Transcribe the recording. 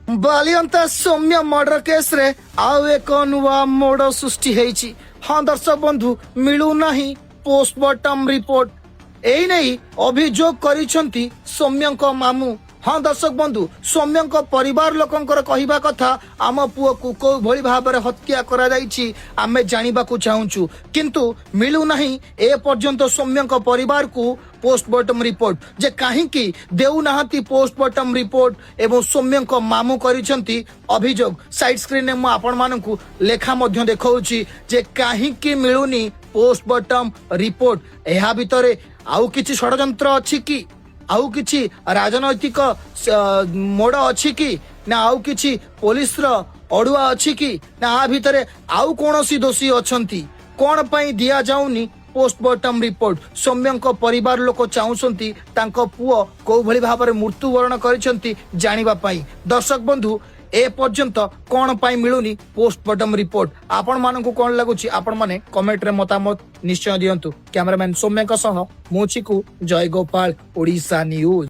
Balianta Soumya murder କେସ୍ରେ ଆଉ ଏକ ନୂଆ ମୋଡ଼ ସୃଷ୍ଟି ହେଇଛି। ହଁ ଦର୍ଶକ ବନ୍ଧୁ, ମିଳୁନାହିଁ ପୋଷ୍ଟମର୍ଟମ ରିପୋର୍ଟ। ଏଇ ନେଇ ଅଭିଯୋଗ କରିଛନ୍ତି ସୌମ୍ୟଙ୍କ ମାମୁଁ। ହଁ ଦର୍ଶକ ବନ୍ଧୁ, ସୌମ୍ୟଙ୍କ ପରିବାର ଲୋକଙ୍କର କହିବା କଥା, ଆମ ପୁଅକୁ କୋଉ ଭଳି ଭାବରେ ହତ୍ୟା କରାଯାଇଛି ଆମେ ଜାଣିବାକୁ ଚାହୁଁଛୁ। କିନ୍ତୁ ମିଳୁନାହିଁ ଏ ପର୍ଯ୍ୟନ୍ତ ସୌମ୍ୟଙ୍କ ପରିବାରକୁ ପୋଷ୍ଟମର୍ଟମ ରିପୋର୍ଟ। ଯେ କାହିଁକି ଦେଉନାହାନ୍ତି ପୋଷ୍ଟମର୍ଟମ ରିପୋର୍ଟ ଏବଂ ସୌମ୍ୟଙ୍କ ମାମୁଁ କରିଛନ୍ତି ଅଭିଯୋଗ। ସାଇଡ୍ ସ୍କ୍ରିନରେ ମୁଁ ଆପଣମାନଙ୍କୁ ଲେଖା ମଧ୍ୟ ଦେଖାଉଛି ଯେ କାହିଁକି ମିଳୁନି ପୋଷ୍ଟମର୍ଟମ ରିପୋର୍ଟ। ଏହା ଭିତରେ ଆଉ କିଛି ଷଡ଼ଯନ୍ତ୍ର ଅଛି କି? ଆଉ କିଛି ରାଜନୈତିକ ମୋଡ଼ ଅଛି କି? ନା ଆଉ କିଛି ପୋଲିସର ଅଡୁଆ ଅଛି କି? ନା ଆ ଭିତରେ ଆଉ କୌଣସି ଦୋଷୀ ଅଛନ୍ତି? କଣ ପାଇଁ ଦିଆଯାଉନି ପୋଷ୍ଟମର୍ଟମ ରିପୋର୍ଟ? ସୌମ୍ୟଙ୍କ ପରିବାର ଲୋକ ଚାହୁଁଛନ୍ତି ତାଙ୍କ ପୁଅ କୋଉ ଭଳି ଭାବରେ ମୃତ୍ୟୁବରଣ କରିଛନ୍ତି ଜାଣିବା ପାଇଁ। ଦର୍ଶକ ବନ୍ଧୁ, ଏ ପର୍ଯ୍ୟନ୍ତ କଣ ପାଇଁ ମିଳୁନି ପୋଷ୍ଟମର୍ଟମ ରିପୋର୍ଟ? ଆପଣମାନଙ୍କୁ କଣ ଲାଗୁଛି, ଆପଣମାନେ କମେଣ୍ଟରେ ମତାମତ ନିଶ୍ଚୟ ଦିଅନ୍ତୁ। କ୍ୟାମେରାମ୍ୟାନ ସୌମ୍ୟଙ୍କ ସହ ମୁଁ ଚିକୁ, ଜୟଗୋପାଳ, ଓଡ଼ିଶା ନ୍ୟୁଜ।